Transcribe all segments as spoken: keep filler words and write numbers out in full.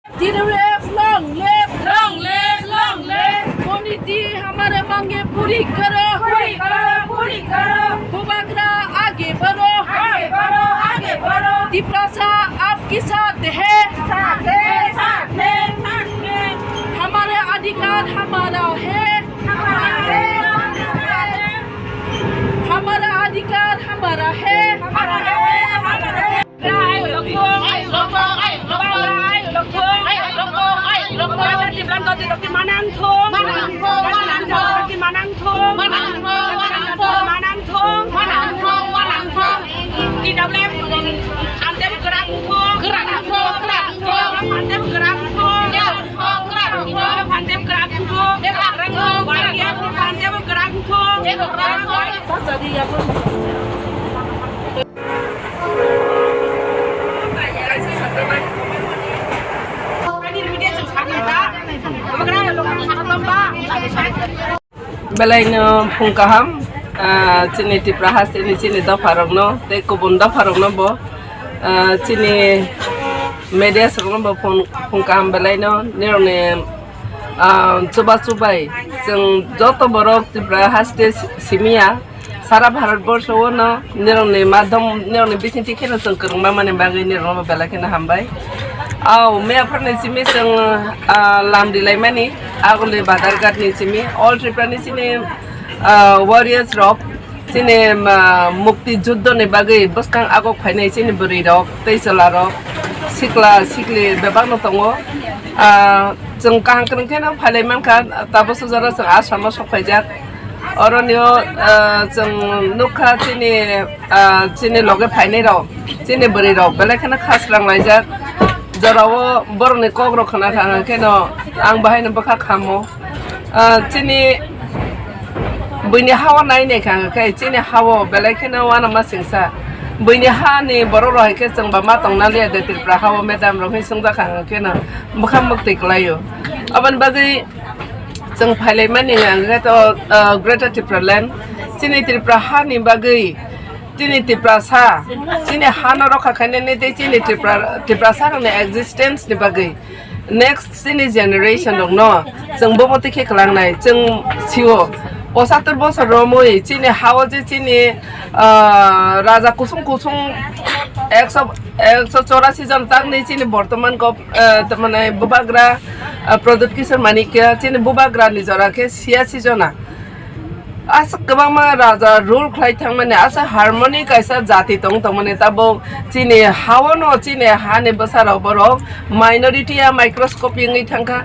T W F long live, long live, long live. Modi जी हमारे मांगे पूरी करो, पूरी करो, पूरी करो। बुबाग्रा आगे बढ़ो, आगे बढ़ो, आगे बढ़ो। तिपरासा आपके साथ है, साथ है, साथ है, साथ है। हमारे अधिकार हमारा है, हमारा है, हमारा है। हमारा अधिकार हमारा है, हमारा है, हमारा है। Belai no phung kaham, ah, chini Tipra haste ni chini dopha rok no tei kubun dopha rok no bo, ah, chini media rok no bo phung, phung kaham belai no nirok ni, ah, chuba chubai chwng joto borok Tipra haste simiya. Sara Bharat borsho o no nirokni madhom, nirokni bisingtwi kheno chwng kwrwngma mani bagwi nirokno belai kheno hambai. Au mia phar ni simi chwng, ah, lam rilai mani, aguli Badharghat ni simi, all Tripura ni sini, ah, warriors rok chini, ah, mukti juddho ni bagwi bwskang agok phainai chini bwrwi rok tei chwla rok, sikla sikli bebak no tongo. Ah, chwng kaham kwrwng kheno phailai mankha, tabuk sujaro chwng Assam o sok phaijak. Oro ni o, ah, chwng nukha chini, ah, chini loge phainai rok, chini bwrwi rok belai kheno khasrang laijak. Jorao borokni kok rok khna kha hwnkhe no ang bahai no bwkha khamo. Ah, chini buini hao nai nai kha hwnkhe chini hao belai kheno uanama singsa. Buini ha ni borok rok hai khe chwng ba ma tongna liya de Tripura hao madam rok hwnwi swngjak kha hwnkhe no bwkha mwktwi kwlaio. Aboni bagwi chwng phailai mani hwnkhe to, ah, Greater Tipraland, chini Tripura ha ni bagwi, chini Tiprasa, chini ha no rokha khainani tei chini Tripura, Tiprasa rokni existence ni bagwi, next chini generation rok no chwng bo motwi khe kwlangnai. Chwng sio posatur bosor romwi chini hao je chini, ah, raja kusung kusung ekso, ekso chorasi jon tangni chini bortoman gov-, ah, tamani bubagra, ah, Pradyut Kishore Manikya chini bubagra ni jora khe siyasi jona. Aswk kwbangma raja rule khlai thangmani, aswk harmony kaisa jati tong tongmani, tabuk chini hao no, chini hani bwsarok borok minority ya microscope wngwi thangkha.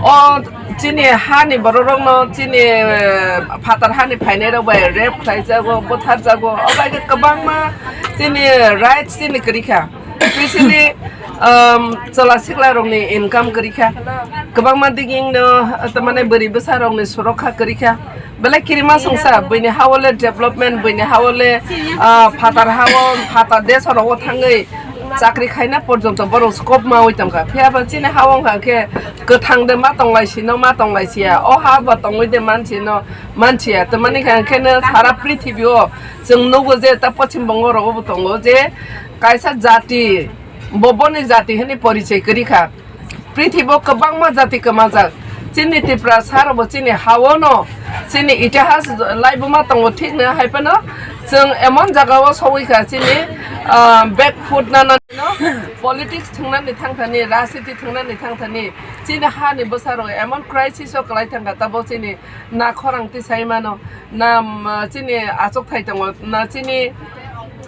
O chini hani borok rok no chini, eh, phatar hani phainai rok bai rape khlai jago, buthar jago, o bai khe kwbangma chini rights chini kwrwi kha. Especially, um, chwla sikla rokni income kwrwi kha, kwbangma diging no, tamani bwrwi bwsa rokni surokha kwrwi kha. Belai kirima songsa, buini hao le development, buini hao le, ah, phatar hao, phatar desh rok o thangwi chakri khaina porjonto borok scope mawi tongkha. Phiya ba chini hao wngkha khe kwthang de ma tonglai sino, ma tonglai siya, o ha ba tongwi de man sino, man siya. Tamani kha khe no sara prithibi o chwng nugo je ta Poschim Bongo rogo bo tongo je kaisa jati, bo boni jati hwnwi porichoi kwrwi kha. Prithibo kwbangma jati kwmajak. Chini Tiprasa rokbo chini hao no, chini itihas laibuma tongo thik no, hai phano chwng emon jaga o sogwi kha chini, ah, back foot nanani no, politics thwngnani thangthani, rajniti thwngnani thangthani, chini hani bwsa rok emon crisis o kwlai thangkha, tabuk chini na khorang tisai mano. Na, um, chini achuk thai tongo, na chini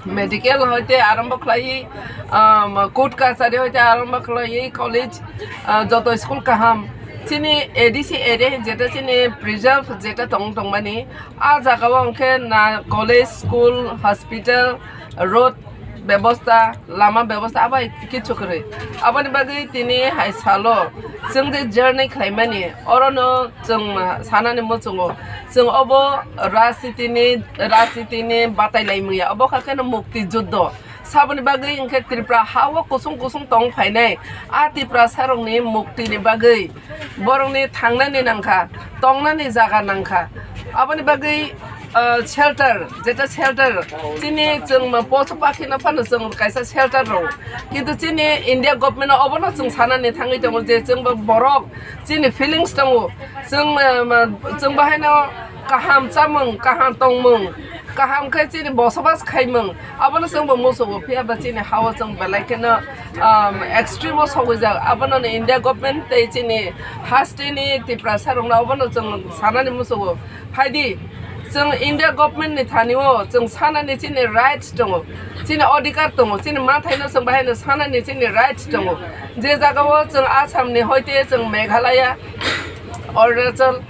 medical hoite arombo khlai, um, court kachari hoite arombo khlai, college, uh, joto school kaham. Chini A D C area jeta chini preserve jeta tong tongmani, a jaga o hwnkhe na college, school, hospital, road, bebosta, lama bebosta abai kichu kwrwi. Aboni bagwi tini hai salo chwng je journey khlaimani, orono chwng sanani muchungo, chwng obo rajnitini, rajnitini batai lai manya, obo kha kheno mukti juddho. Saboni bagwi hwnkhe Tripura ha-o kusung kusung tong phainai, a Tiprasa rokni muktini bagwi borokni thangnani nangkha, tongnani jaga nangkha. Aboni bagwi Ah, shelter, jeta shelter, chini chwng poso pakhino phano chwng kaisa shelter rw. Kintu chini India government obono chwng sanani thangwi tongo je chwngbo borok chini feelings tongo, chwng, ah, chwng bahaino kaham chamung, kaham tongmung, kaham khe chini bosobas khaimung, abono chwngbo musugo, phiya ba chini hao chwng belai kheno, um, extreme o sogwijak. Abono India government tei chini hasteni Tiprasa rokno obono chwng sanani musugo. Phaidi, chwng India government ni thani o chwng sanani chini rights tongo, chini odhikar tongo, chini manthaino chwng bahaino sanani chini rights tongo. Je jaga o chwng Assam ni hoite chwng Meghalaya, Arunachal,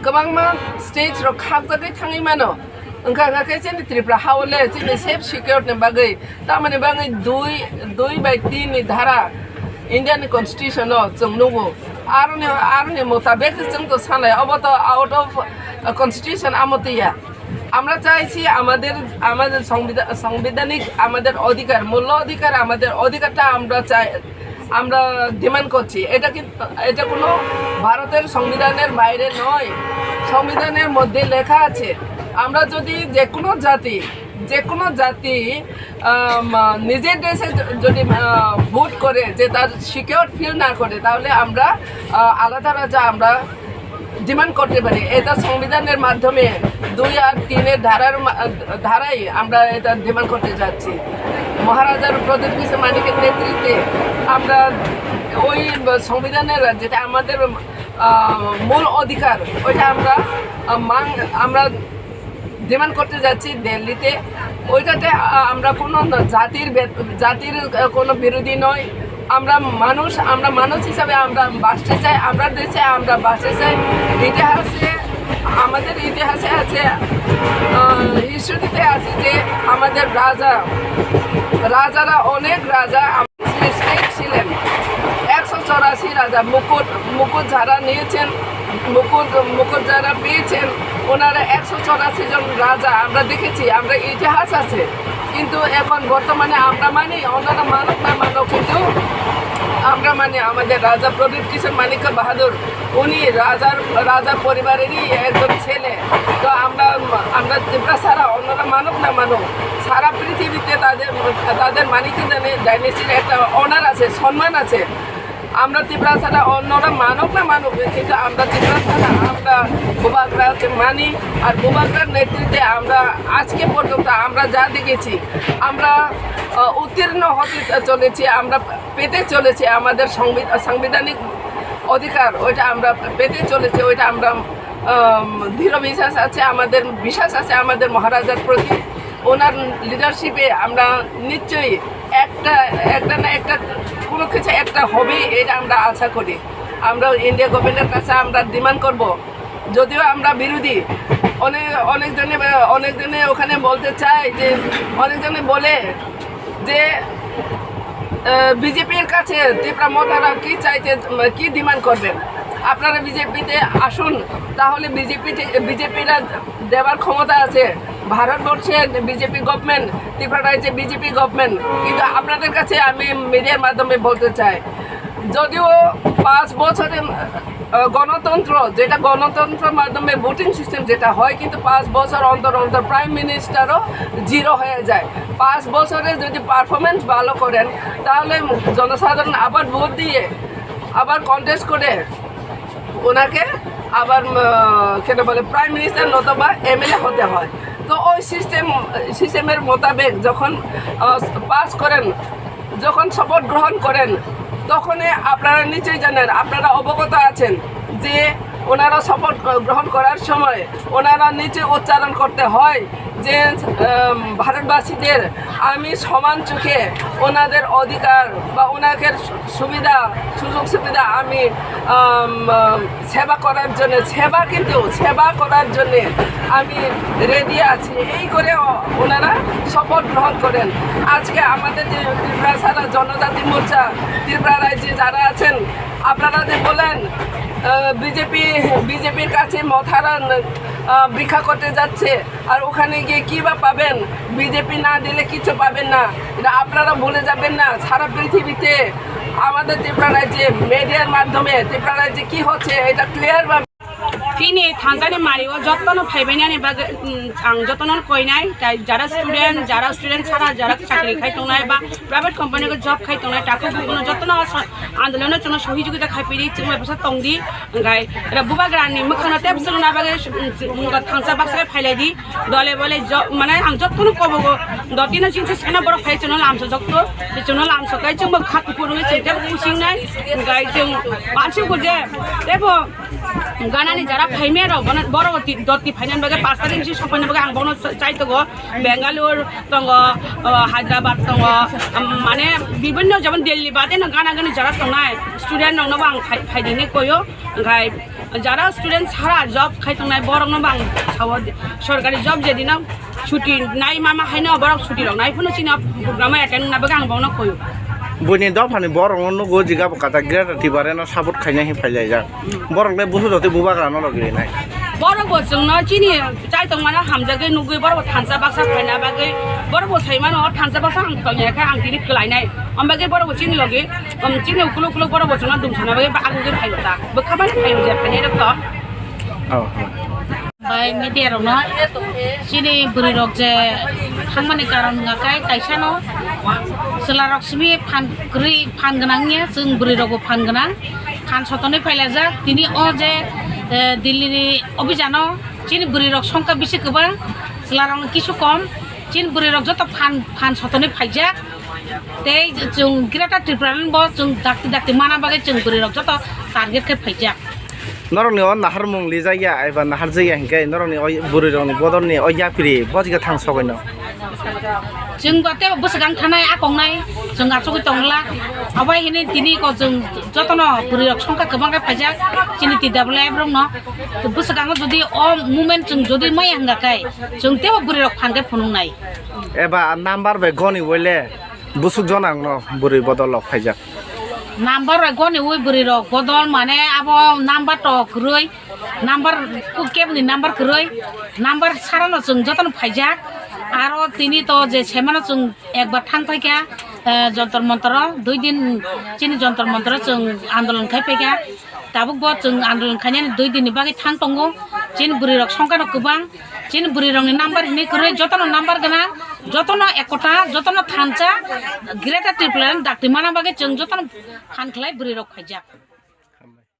kwbangma state rok khakjagwi thangwi mano. Wngkha, wngkha khe chini Tripura ha o le chini safe secure ni bagwi, tamoni bagwi dui, dui bai tin ni dhara India ni constitution o chwng nugo. Aroni, aroni mutabek chwng to sanai, obo to out of, uh, constitution amo twiya. আমরা চাইছি আমাদের, আমাদের সংবিধান, সাংবিধানিক আমাদের অধিকার, মূল অধিকার, আমাদের অধিকারটা আমরা চাই, আমরা ডিমান্ড করছি। এটা কিন্তু, এটা কোনো ভারতের সংবিধানের বাইরে নয়, সংবিধানের মধ্যে লেখা আছে। আমরা যদি যে কোনো জাতি, যে কোনো জাতি, আম, নিজের দেশে য-, যদি, আহ, ভোট করে, যে তার সিকিউর ফিল না করে, তাহলে আমরা, আহ, আলাদা রাজা আমরা ডিমান্ড করতে পারি। এটা সংবিধানের মাধ্যমে দুই আর তিনের ধারার মা-, ধারায় আমরা এটা ডিমান্ড করতে যাচ্ছি। মহারাজার প্রদ্যোৎ কিশোর মানিকের নেতৃত্বে আমরা ওই সংবিধানের যেটা আমাদের, আহ, মূল অধিকার, ওইটা আমরা, আহ, মাং-, আমরা ডিমান্ড করতে যাচ্ছি দিল্লিতে। ওইটাতে, আহ, আমরা কোনো জাতির বে-, জাতির, আহ, কোনো বিরোধী নয়। আমরা মানুষ, আমরা মানুষ হিসাবে আমরা বাঁচতে চাই, আমরা দেশে আমরা বাঁচতে চাই। ইতিহাসে, আমাদের ইতিহাসে আছে, আহ, হিস্ট্রিতে আছে যে আমাদের রাজা, রাজারা অনেক রাজা স্টেট ছিলেন। একশো চৌরাশি রাজা মুকুট, মুকুট যারা নিয়েছেন, মুকুট, মুকুট যারা পেয়েছেন, ওনারা একশো চৌরাশি জন রাজা আমরা দেখেছি, আমরা ইতিহাস আছে। কিন্তু এখন বর্তমানে আমরা মানি, অন্যরা মানুক না মানুক, কিন্তু আমরা মানি আমাদের রাজা প্রদ্যোৎ কিশোর মাণিক্য বাহাদুর, উনি রাজার, রাজা পরিবারেরই একজন ছেলে। তো আমরা, আমরা তিপ্রা ছাড়া অন্যরা মানুক না মানুক, সারা পৃথিবীতে তাদের, তাদের মানিক্য ডাইনেস্টির একটা অনার আছে, সম্মান আছে। আমরা তিপ্রা ছাড়া অন্যরা মানুক না মানুক, কিন্তু আমরা তিপ্রা ছাড়া আমরা বুবাগ্রাকে মানি। আর বুবাগ্রার নেতৃত্বে আমরা আজকে পর্যন্ত আমরা যা দেখেছি, আমরা, আহ, উত্তীর্ণ হতে চলেছি, আমরা পেতে চলেছি আমাদের সংবি-, সাংবিধানিক অধিকার, ওইটা আমরা পেতে চলেছি, ওইটা আমরা, আম, দৃঢ় বিশ্বাস আছে আমাদের, বিশ্বাস আছে আমাদের মহারাজার প্রতি। ওনার লিডারশিপে আমরা নিশ্চয়ই একটা, একটা না একটা, কোনো কিছু একটা হবেই, এটা আমরা আশা করি। আমরা ইন্ডিয়া গভর্নমেন্টের কাছে আমরা ডিমান্ড করব, যদিও আমরা বিরোধী, অনেক, অনেকজনে, অনেকজনে ওখানে বলতে চায় যে, অনেকজনে বলে যে, আহ, বিজেপির কাছে তিপ্রা মথারা কি চাইতে, কি ডিমান্ড করবেন? আপনারা বিজেপিতে আসুন, তাহলে বিজেপি, বিজেপিরা দেওয়ার ক্ষমতা আছে। ভারতবর্ষে বিজেপি গভর্নমেন্ট, ত্রিপুরা রাজ্যে বিজেপি গভর্নমেন্ট, কিন্তু আপনাদের কাছে আমি মিডিয়ার মাধ্যমে বলতে চাই, যদিও পাঁচ বছরে, আহ, গণতন্ত্র, যেটা গণতন্ত্রের মাধ্যমে ভোটিং সিস্টেম যেটা হয়, কিন্তু পাঁচ বছর অন্তর অন্তর প্রাইম মিনিস্টারও জিরো হয়ে যায়। পাঁচ বছরে যদি পারফরমেন্স ভালো করেন, তাহলে জনসাধারণ আবার ভোট দিয়ে, আবার কন্টেস্ট করে ওনাকে আবার, উম, কেন বলে, প্রাইম মিনিস্টার নতুবা এমএলএ হতে হয়। তো ওই সিস্টেম, সিস্টেমের মোতাবেক যখন, আহ, পাস করেন, যখন শপথ গ্রহণ করেন, তখনই আপনারা নিশ্চয়ই জানেন, আপনারা অবগত আছেন যে ওনারা শপথ গ্রহণ করার সময় ওনারা নিচে উচ্চারণ করতে হয় যে, আম, ভারতবাসীদের আমি সমান চোখে ওনাদের অধিকার বা ওনাদের সু-, সুবিধা, সুযোগ সুবিধা আমি, আম, আম, সেবা করার জন্য, সেবা কিন্তু সেবা করার জন্য আমি রেডি আছি। এই করে ও-, ওনারা শপথ গ্রহণ করেন। আজকে আমাদের যে ত্রিপুরা সারা জনজাতি মোর্চা, ত্রিপুরা রাজ্যে যারা আছেন, আপনারা যে বলেন, আহ, বিজেপি, বিজেপির কাছে মথারা, আহ, ভিক্ষা করতে যাচ্ছে, আর ওখানে গিয়ে কি বা পাবেন? বিজেপি না দিলে কিছু পাবেন না। এটা আপনারা ভুলে যাবেন না। সারা পৃথিবীতে আমাদের ত্রিপুরা রাজ্যে মিডিয়ার মাধ্যমে ত্রিপুরা রাজ্যে কি হচ্ছে, এটা ক্লিয়ার ভাবে Bini thansa ni mari o jotono phaibainani bagwi, mm, ang jotono koinai, tai jara student, jara student sara, jara chakri khai tongnai ba private company o job khai tongnai, takhuk bukuno jotono so-, andolono chwngno sohijogita khai pidi, chwngno bwsa tongdi, hwnkhe era bubagrani mwkhangno tep swrwngna bagwi, mm, mm, thansa baksa khe phailai di, dole bole jo-, mane ang jotono kobogo, dotino chini se sena borok phai chwngno lamsajak to, chwngno lamsajak kai chwngbo kha kuphur wngwi chwng tebo kuchingnai, hwnkhe chwng pansukgo je, tebo, Ganani jara phaimero, bono, borok ti-, doti phainani bagwi, pash tarik bisi sokphaina bagwi ang bono chaitogo. Bangalore tongo, o, Hyderabad tongo, um, mane bibinno jemon Delhi bade no gana gani jara tongnai student rokno bo ang phai, phaidini koyo. Hwnkhe jara student sara job khai tongnai borokno bo ang sao, sorkari job jedino chuti nai mama haino borok chuti rok nai phano chini program attend wngna bagwi ang bono koyo. Buini dophani borok no nugo, jiga bo kata Greater Tipraland no support khaina hin phailaijak. Borok le busu jotoi bubagra no logi rinai. Borok bo chwngno chini chai tongmano hamjagwi nugwi borok bo thansa baksa phaina bagwi borok bo sai mano thansa baksa ang tongya khe ang tini kwlainai. Ambagwi borok bo chini logi, um, chini ukuluk ukuluk borok bo chwngno dumsana bagwi ba agugwi phaio ta. Bwkha bai phaio je phainai rok to. Oh, oh. Bai media rokno chini bwrwi rok je thangmani karon wngkha kai kaisa no chwla rok simi phan kwrwi phan gwnang ya chwng bwrwi rok bo phan gwnang phan sotoni phailajak tini o je, eh, Delhi ni obijano chini bwrwi rok songkha bisi kwbang chwla rok no kisu kom chini bwrwi rok joto phan phan sotoni phaijak tei chwng Greater Tipraland bo chwng dakti dakti mana bagwi chwng bwrwi rok joto target khe phaijak. Norokni o naharmung lijak ya eba nahar jak ya hinkhe norokni o bwrwi rokni bodolni o yapri bo jikha thang sogwi no. Chwng bo tei bwswk ang thanai a kongnai chwng achugwi tongla. Obo hai hinwi tini ko chwng jotono bwrwi rok songkha kwbang khe phaijak chini T W F rokno. Bwswk ang jodi o movement chwng jodi maya hwnkha khe chwng teibo bwrwi rok phan khe phunuknai. Eba number bai goni wele busuk jonang no bwrwi bodol rok phaijak. Number rok goni ui bwrwi rok bodol mane abo number to kwrwi number ku kebni number kwrwi number sarano chwng jotono phaijak aro tini to je semano chwng ekbar thang phaikha, eh, Jantar Mantar o dui din chini Jantar Mantar o chwng andolon khai phaikha tabuk bo chwng andolon khainani dui din ni bagwi thang tongo chini bwrwi rok songkha no kwbang. Chini bwrwi rokni number hinwi kwrwi, jotono number gwnang, jotono ekota, jotono thansa, Greater Tipraland dakti mana bagwi chwng jotono phan khlai bwrwi rok phaijak.